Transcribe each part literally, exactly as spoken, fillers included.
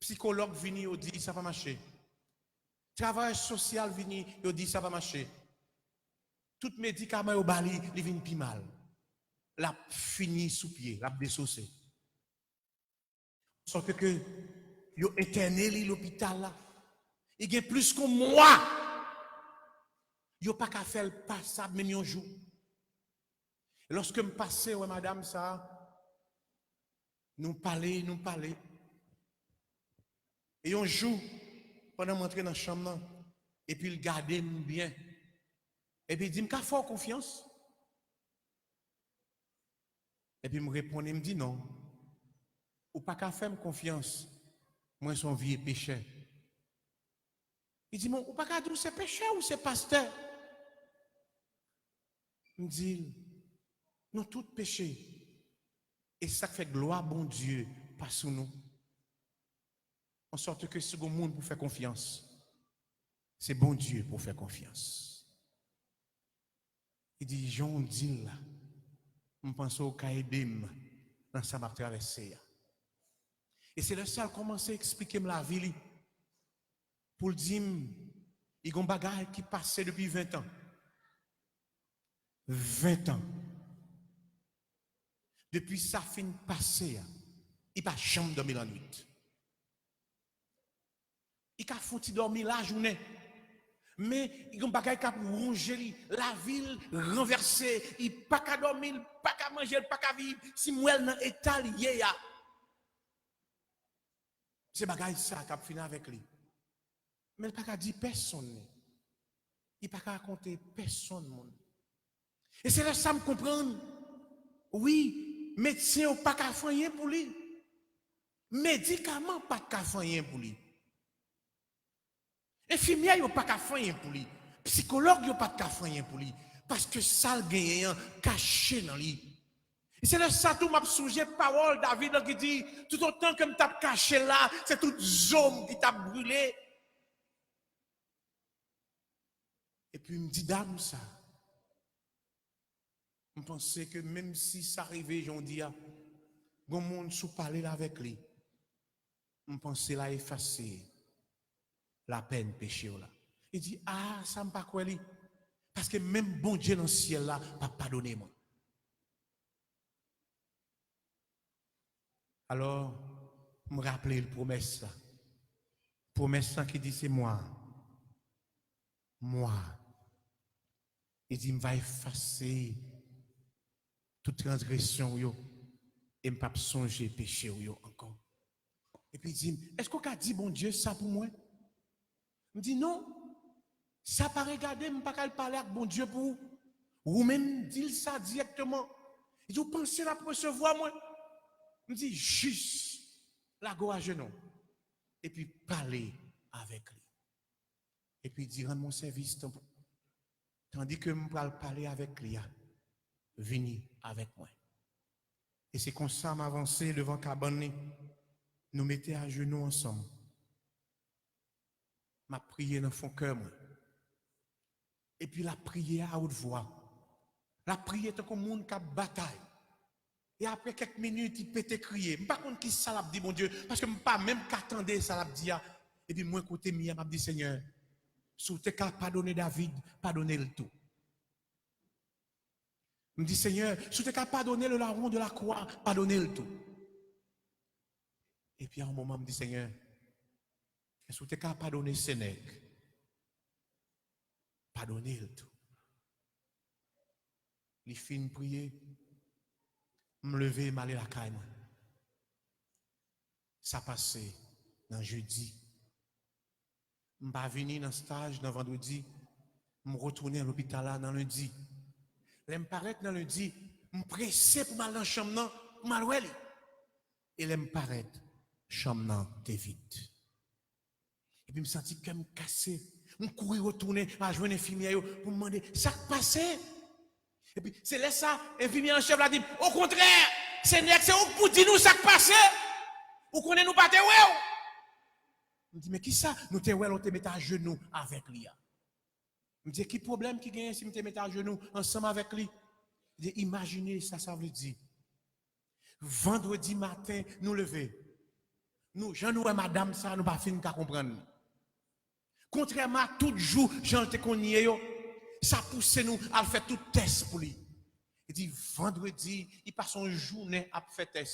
Sikològ vini, yo di sa pa mache. Travayè sosyal vini, yo di sa pa mache. Tout medikaman yo ba li, li vin pi mal. L ap fini sou pye, l ap desose. Sòt ke yo entène li lopital la. Li gen plis ke yon mwa. Yo pa ka fè l pasab menm yon jou. E lòske m pase wè madanm sa a, nou pale, nou pale. E yon jou, pandan m antre nan chanm nan, epi l gade m byen, epi l di m, "M ka fè w konfyans?" Epi m reponn li, m di, "Non, ou pa ka fè m konfyans, mwen se yon vye pechè." Li di, "Bon, ou pa ka di w se pechè, ou se pastè." M di l, "Nou tout peche. E sa k fè glwa Bondye pa sou nou. An sòt ke si gon moun pou fè konfyans, se Bondye pou fè konfyans." Li di, "Jan w di l la, m panse w ka ede m nan sa m ap travèse a." E se lè sa l kòmanse eksplike m lavi li, pou l di m, li gon bagay ki pase depi ven tan. Ven tan. Depi sa fin pase a, li pa janm dòmi lannwit. Li ka fè yon ti dòmi lajounen. Men, li gen bagay k ap wonje li, lavi l ranvèse, li pa ka dòmi, li pa ka manje, li pa ka viv. Si m wè l nan eta l ye a, se bagay sa k ap fini avèk li. Men l pa ka di pèsonn li. Li pa ka rakonte pèsonn moun. E se lè sa m konprann, wi, medsen yo pa ka fè anyen pou li. Medikaman pa t ka fè anyen pou li. Enfimyè yo pa ka fè anyen pou li. Sikològ yo pa t ka fè anyen pou li. Paske sa l genyen an kache nan li. E se lè sa tou m ap sonje pawòl David lan ki di, "Toutotan ke m t ap kache la, se tout zo m ki t ap brile." Epi m di dam sa, m panse ke menm si sa rive jan w di a, gon moun si w pale l avèk li, m panse l a efase lapèn peche w la. Li di, "A, sa m pa kwè li. Paske menm Bondye nan syèl la pa padone mwen." Alò, m raple l pwomès la. Pwomès la ki di se mwa. Mwa. Li di, "M va efase tout transgresyon w yo, e m p ap sonje peche w yo ankò." Epi li di m, "Èske w ka di Bondye sa pou mwen?" M di, "Non, sa pa regade m, m pa ka al pale ak Bondye pou ou. Ou menm di l sa dirèkteman." Li di, "Ou panse l ap resevwa mwen?" M di, "Jis lage w ajenou, epi pale avèk li." Epi li di, "Rann mwen sèvis, tanpri. Tandi ke m pral pale avèk li a, vini avèk mwen." E se konsa m avanse devan kabann li. Nou mete ajenou ansanm. M ap priye nan fon kè mwen. Epi l ap priye a wout vwa. L ap priye tankou moun k ap batay. E apre kèk minit, li pete kriye. M pa konn ki sa l ap di Bondye, paske m pa menm ka tande sa l ap di a. Epi mwen kote m ye a, m ap di, "Senyè, si w te ka padone David, padone l tou." M di, "Senyè, si w te ka padone le larron de la croix, padone l tou." Epi a yon moman, m di, "Senyè, si w te ka padone Senèk, padone l tou." Li fin priye, m leve, m ale lakay mwen. Sa pase nan jedi. M pa vini nan staj nan vandredi. M retounen lopital la nan lendi. Lè m parèt nan lendi, m prese pou m al nan chanm nan, pou m al wè li. E lè m parèt, chanm nan te vid. Epi m santi kè m kase. M kouri retounen al jwenn enfimyè yo pou m mande sa k pase. Epi se lè sa, enfimyè an chèf la di m, "Okontrè, Senèk, se ou k pou di nou sa k pase. Ou konnen nou pa te wè w." M di, "Men kisa nou te wè lè w te met ajenou avèk li a?" M di, "Ki pwoblèm ki genyen si m te met ajenou ansanm avèk li?" Li di, "Imajine sa sa vle di. Vandredi maten, nou leve. Nou, jan nou wè madanm sa, nou pa fin ka konprann. Kontrèman a tout jou, jan l te konn ye yo, sa pouse nou al fè tout tès pou li. Li di, vandredi, li pase yon jounen ap fè tès.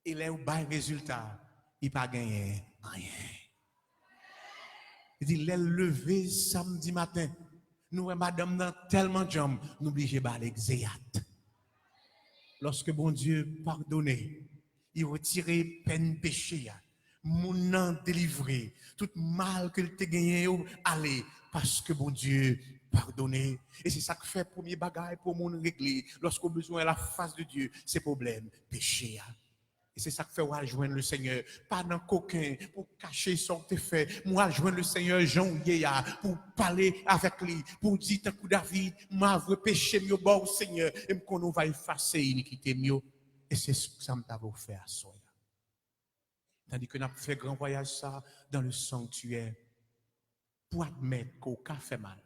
E lè yo bay rezilta, li pa genyen anyen. Li di, lè l leve samdi maten, nou wè madanm nan tèlman djanm, nou blije ba l egzeyat. Lòske Bondye padone, li retire pèn peche a, moun nan delivre, tout mal ke l te genyen yo ale, paske Bondye padone. E se sa k fè premye bagay pou moun regle, lòske w bezwen lafas de Dye, se pwoblèm peche a. E se sa k fè w al jwenn Lesenyè, pa nan koken pou kache sa w te fè, men w al jwenn Lesenyè jan w ye a, pou w pale avèk li, pou w di tankou David, m avwe peche m yo ba w Senyè, e m konnen w va efase inikite m yo. E se sa m ta vle w fè aswè a. Tandis que n ap fè gran vwayaj sa dans le sanctuaire, pou admèt ke w ka fè mal,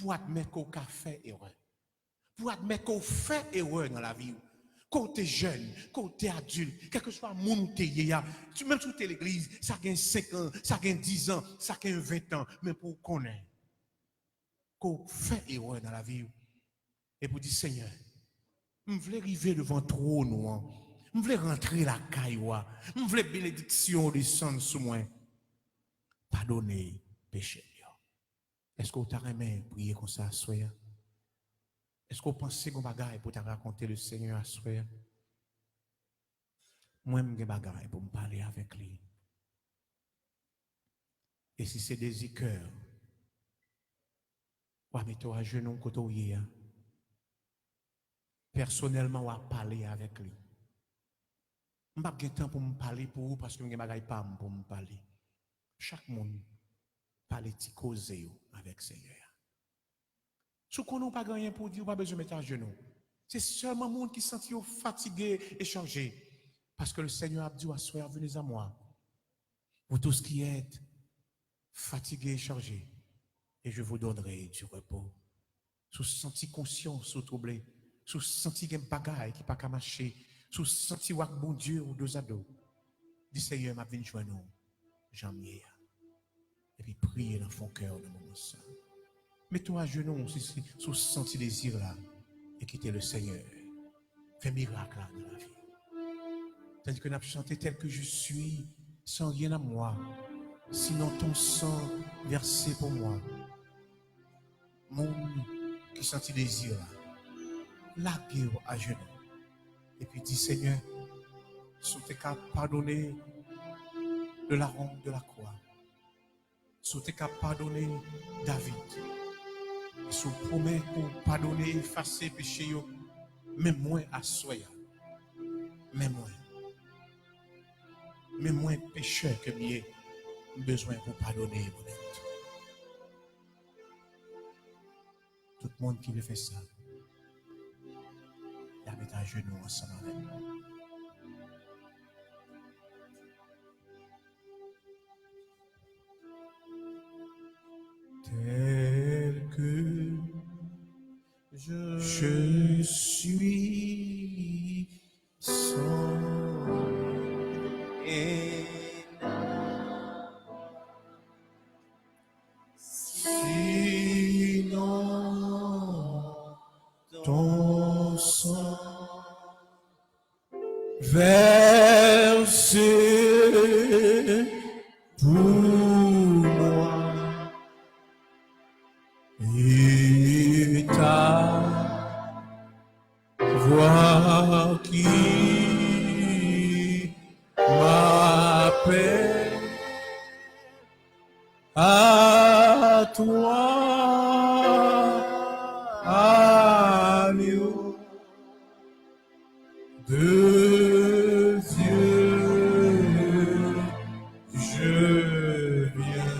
pou admèt ke w ka fè erè, pou admèt ke w fè erè nan lavi w, ke w te jèn, ke w te adilt, kèlkeswa moun ou te ye a, menm si w te legliz, sa gen senk an, sa gen diz an, sa gen ven an, men pou w konnen ke w fè erè nan lavi w, epi w di, Senyè, m vle rive devan twòn ou an, m vle rantre lakay ou a, m vle benediksyon w desann sou mwen. Padone peche m yo. Èske w ta renmen priye konsa aswè a? Èske w panse gen bagay pou w ta rakonte Lesenyè aswè a? Mwen, m gen bagay pou m pale avèk li. E si se dezi kè w, w a mete w ajenou kote w ye a. Pèsonèlman, w a pale avèk li. M p ap gen tan pou m pale pou ou paske m gen bagay pa m pou m pale. Chak moun pale ti koze yo avèk Senyè a. Si w konnen w pa gen anyen pou w di, w pa bezwen mete ajenou. Se sèlman moun ki santi yo fatige e chaje. Paske Lesenyè ap di w aswè a, venez à moi, vous tous qui êtes fatigués et chargés, et je vous donnerai du repos. Si w santi konsyans ou twouble, si w santi gen bagay ki pa ka mache, si w santi w ak Bondye w dozado, di, Senyè, m ap vin jwenn ou jan m ye a. Epi priye nan fon kè w nan moman sa. Mete w ajenou si, si, si w santi dezi la e kite Lesenyè fè mirak la nan lavi w. Tandis que n ap chante tel que je suis, sans rien à moi, sinon ton sang versé pour moi. Moun ki santi dezi la, lage w ajenou epi di, Senyè, si w te ka padone le larron de la croix, si w te ka padone David, si w pwomèt pou w padone, efase peche yo, men mwen aswè a, men mwen, men mwen pechè ke m ye, m bezwen pou w padone Bonèt. Tout moun ki vle fè sa, y a met ajenou ansanm avèk mwen. Tel que je suis, sans rien à moi, sinon ton sang versé pour moi et ta voix qui m'appelle à toi, agneau de Dieu, je viens.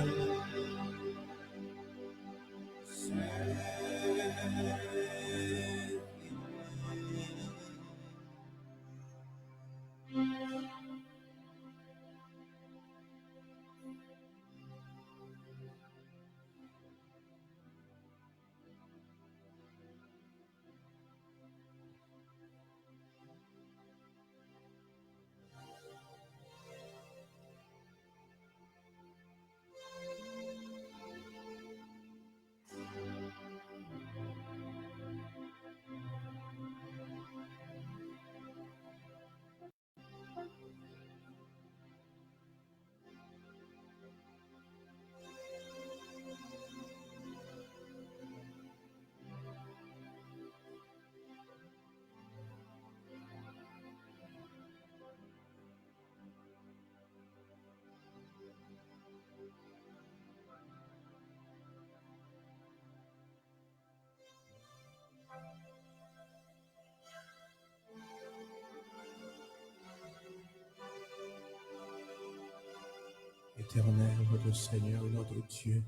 Éternel, notre Seigneur et notre Dieu,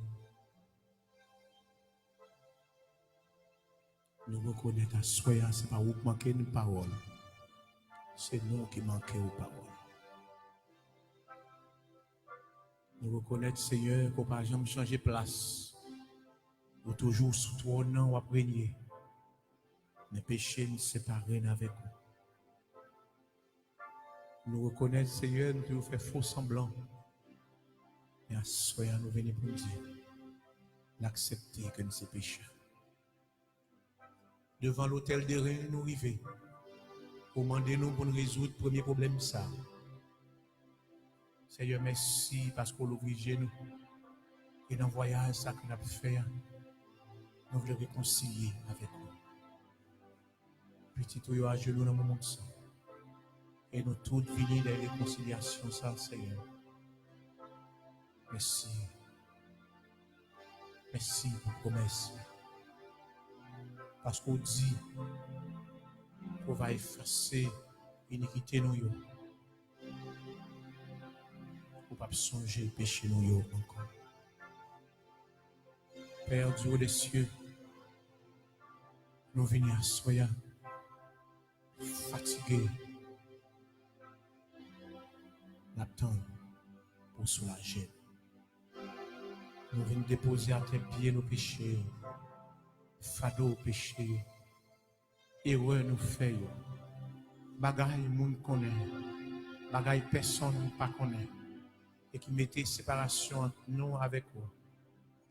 nou rekonèt aswè a, se pa ou k manke n pawòl. Se nou ki manke w pawòl. Nou rekonèt, Senyè, ke w pa janm chanje plas. Ou toujou sou twòn nan, w ap renye. Men peche n separe n avèk ou. Nou rekonèt, Senyè, nou toujou fè fo sanblan. Men aswè a, nou vini pou n di, n aksepte ke n se pechè. Devan lotèl de ren nou rive. Ou mande nou pou n rezoud premye pwoblèm sa a. Senyè, mèsi paske w louvri je nou. E nan vwayaj sa ke n ap fè a, nou vle rekonsilye avèk ou. Pitit ou yo ajenou nan moman sa. E nou tout vini nan rekonsilyasyon sa, Senyè. Mèsi. Mèsi pou pwomès. Paske w di, ou va efase inikite nou yo. Ou p ap sonje peche nou yo ankò. Père Dieu des cieux, nou vini aswè a fatige. N ap tann pou w soulaje n. Nou vin depoze atè pye nou peche yo, fado peche yo, erè nou fè yo, bagay moun konnen, bagay pèsonn pa konnen, e ki mete separasyon ant nou avèk ou,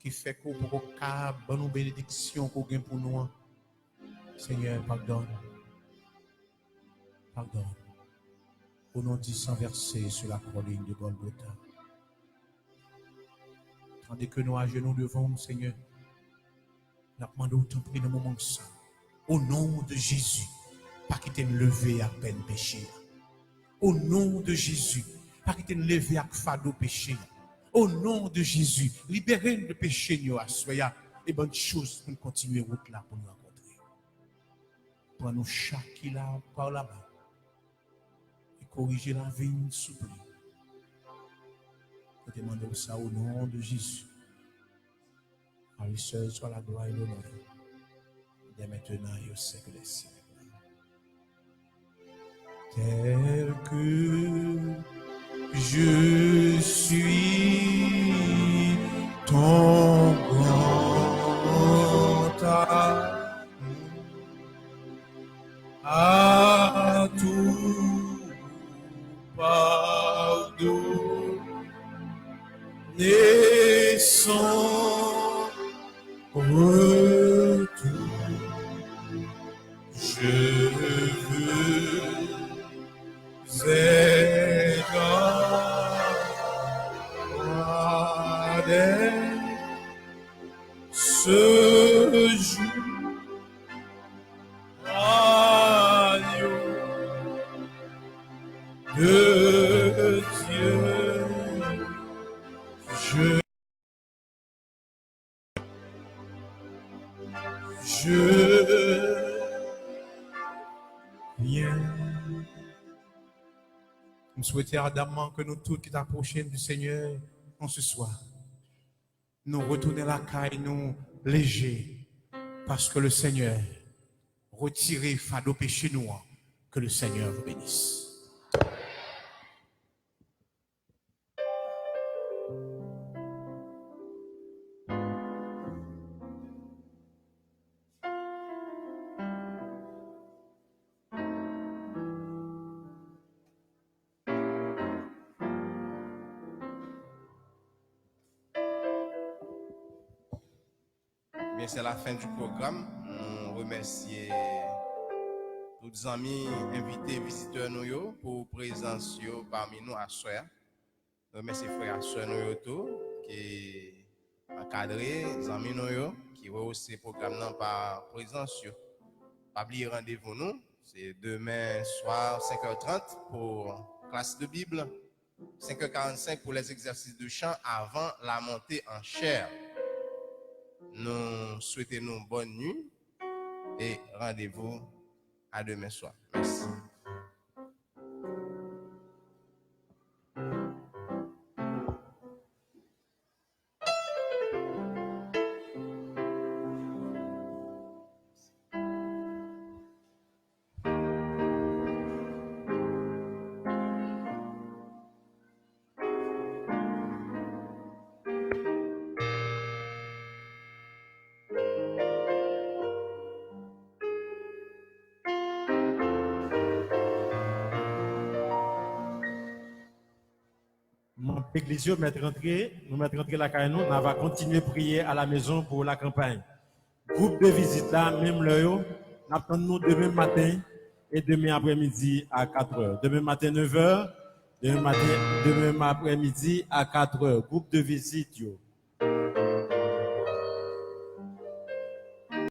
ki fè ke w poko ka ban nou benediksyon ke w gen pou nou an. Senyè, padone. Padone. Au nom du sang versé sur la colline de Golgotha. Tandis que nou ajenou devan w, Senyè, n ap mande w, tanpri, nan moman sa, o non de Jezi, pa kite n leve ak pèn peche a. O non de Jezi, pa kite n leve ak fado peche a. O non de Jezi, libere n de peche n yo aswè a, e ban n chans pou n kontinye wout la pou n rankontre. Pran nou chak ki la pa w lamen e korije lavi n, souple. Nou te mande w sa o non de Jezi. À lui seul soit la gloire et l'honneur, dès maintenant et au siècle des siècles. Tel que je suis, ton grand amour a tout pardonné sans retour. Je veux être à dès ce jour, agneau de Dieu, je, je viens. M swete adamman ke nou tout ki t apwoche n di Senyè an se swa, nou retounen lakay nou leje, paske le Senyè retire fado peche nou an. Que le Seigneur vous bénisse. Ebyen, se lafen di pwogram. Nou remèsye tout zanmi, envite, vizitè nou yo pou prezans yo pami nou aswè a. Nou remèsye frè a sè nou yo tou ki ankadre zanmi nou yo, ki rewose pwogram nan pa prezans yo. Pa bliye randevou nou, se demen swa senkè trant pou klas de Bib, senkè karannsenk pou les exercices de chant avant la montée en chair. Nou swete nou bòn nwi e randevou a demen swa. Mèsi. legliz yo mèt rantre, nou mèt rantre lakay nou, n a va kontinye priye à la maison pour la campagne. Gwoup de vizit la, menm lè yo, n ap tann nou demen maten, e demen aprèmidi a katrè. Demen maten, nevè, demen maten, demen aprèmidi a katrè. Gwoup de vizit yo.